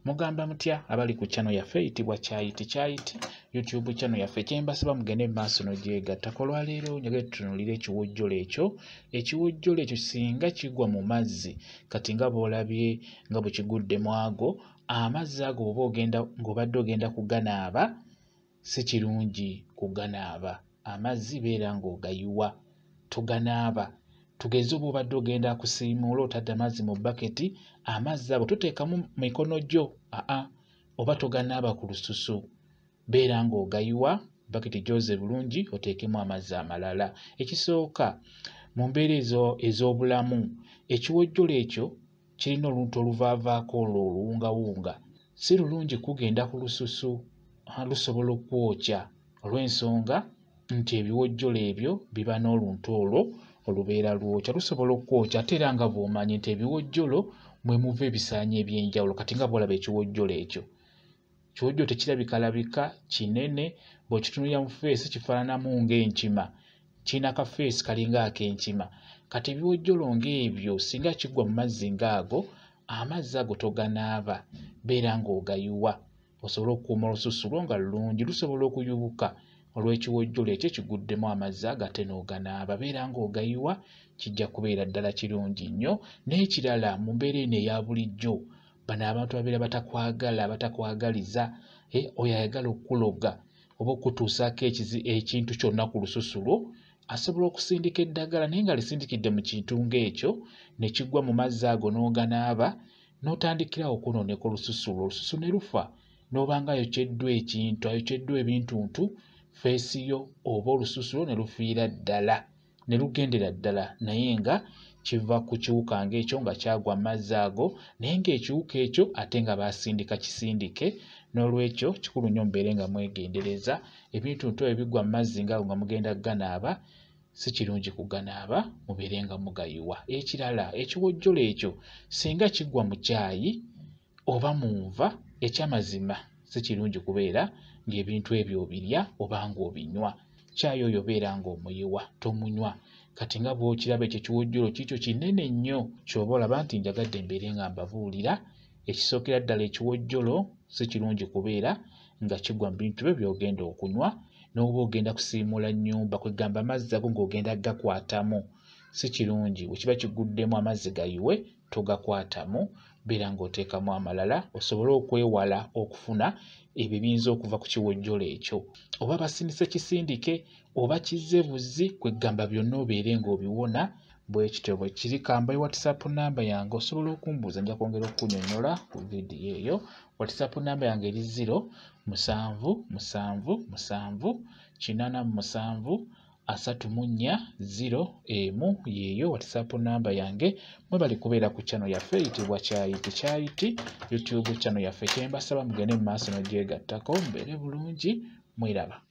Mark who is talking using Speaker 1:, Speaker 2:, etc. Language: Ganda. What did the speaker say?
Speaker 1: Mugamba mutya abali ku channel yaffe eyitibwa Kyayiti Kyayiti YouTube channel yaffe? Kyembasaba mugende mu maaso n'ogyegattako. Olwaleero njagala tutunuulire ekiwojjolo ekyo. Ekiwojjolo ekyo singa kigwa mu mazzi, kati nga bw'olabye nga bwe kiguddemu ago amazzi ago, bw'oba ogenda ng'obadde ogenda kuganaaba, si kirungi kuganaaba. Amazzi beera ng'ogayiwa, toganaaba. Tugeze oba obadde ogenda kusiimuula, otadde amazzi mu bbaketi, amazzi ago toteekamu mikono gyo, aa oba toganaaba ku lususu, beera ng'ogayiwa, bbaketi gy'oze bulungi, oteekemu amazzi amalala. Ekisooka, mu mbeera ez'obulamu, ekiwojjolo ekyo kirina oluntu oluvaavaako olwo oluwungawunga, si lulungi kugenda ku lususu, lusobola okwokya olw'ensonga nti ebiwojjolo ebyo biba n'oluntu olwo olubeera lwokya, lusobola okwokya. Ate era nga bw'omanyi nti ebiwojjolo mwe muva ebisaanyi eby'enjawulo, kati nga bw'olaba ekiwojjolo ekyo, ekiwojjolo tekirabikalabika kinene, bw'okitunuulira mu feesi kifaananamu ng'enkima, kirina kafeesi kalinga ak'enkima. Kati ebiwojjolo ng'ebyo singa kigwa mu mazzi ng'ago, amazzi ago toganaaba, beera ng'ogayiwa osobole okukuuma olususu lwo nga lulungi. Lusobola okuyubuka olw'ekiwojjolo ekyo kiguddemu amazzi ago ate n'oganaaba. Beera ng'ogayiwa, kijja kubeera ddala kirungi nnyo. N'ekirala, mu mbeera eno eya bulijjo, bano abantu babeera batakwagala, batakwagaliza, oyo ayagala okukuloga oba okutuusaako ekintu kyonna ku lususu lwo, asobola okusindika eddagala, naye nga lisindikidde mu kintu ng'ekyo ne kigwa mu mazzi ago n'oganaaba, n'otandikirawo okwonooneka olususu lwo, olususu ne lufa, n'oba nga ayokyeddwa ekintu, ayokyeddwa ebintuntu, feesi yo oba olususu lwo ne lufiira ddala, ne lugendera ddala, naye nga kiva ku kiwuka ng'ekyo nga kyagwa amazzi ago, naye ng'ekiwuka ekyo ate nga baasindika kisindike. N'olwekyo kikulu nnyo mubeere nga mwegendereza ebintuntu ebyo bigwa mu mazzi ng'ago nga mugenda kuganaaba, si kirungi kuganaaba, mubeere nga mugayiwa. Ekirala, ekiwojjolo ekyo singa kigwa mu kyayi oba mu nva, ekyamazima si kirungi kubeera ng'ebintu ebyo obirya oba ng'obinywa. Kyayi oyo beera ng'omuyiwa, tomunywa. Kati nga bw'okiraba ekyo ekiwojjolo kiikyo kinene nnyo, ky'oba olaba nti njagadde mbeere nga mbabuulira. Ekisookera ddala, ekiwojjolo si kirungi kubeera nga kigwa mu bintu byo by'ogenda okunywa, n'oba ogenda kusiimuula nnyumba, kwegamba amazzi ago ng'ogenda gakwatamu, si kirungi. Bwe kiba kiguddemu amazzi gayiwe, togakwatamu, beera ng'oteekamu amalala osobole okwewala okufuna ebyo ebiyinza okuva ku kiwojjolo ekyo. Oba basindise kisindike oba kizze buzzi, kwegamba byonna obeere ng'obiwona. Bwe kityo bwe kiri. Kambaye WhatsApp namba yange, osobola okumbuuza, nja kwongera okukunnyonnyola ku vidiyo eyo. WhatsApp namba yange eri 0 7 7 7 87 34 0 1, yeeyo WhatsApp namba yange. Mwebali kubeera ku channel yaffe eyitibwa Kyayiti Kyayiti YouTube channel yaffe. Kyembasaba mugende mu maaso n'ogyegattako, mubeere bulungi, mweraba.